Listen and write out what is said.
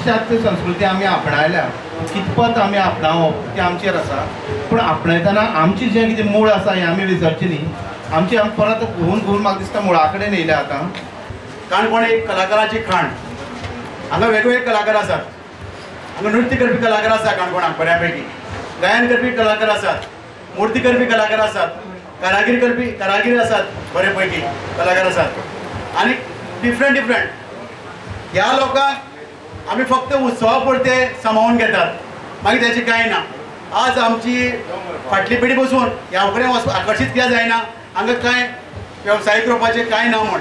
पाश्चात्य संस्कृती आमी आपणायल्या, कितपत आमी आपणावप तें आमचेर आसा. पूण आपणायतना आमची जें कितें मूळ आसा हें आमी विसरचें न्ही. आमची आमी परत घुंवून घुंवून म्हाका दिसता मुळा कडेन येयल्या आतां. काणकोण एक कलाकाराची खाण. हांगा वेगवेगळे कलाकार आसात. हांगा नृत्य करपी कलाकार आसा काणकोणाक बऱ्या पैकी, गायन करपी कलाकार आसात, मूर्ती करपी कलाकार आसात, कारागीर करपी कारागीर आसात, बरे पैकी कलाकार आसात आनी डिफरंट डिफरंट. ह्या लोकांक आमी फक्त उत्सवा पुरते सामावून घेतात, मागीर त्याचें कांय ना. आज आमची फाटली पिढी बसून ह्या कडेन आकर्शीत कित्याक जायना, हांगा कांय वेवसायीक रोवपाचें कांय ना म्हूण.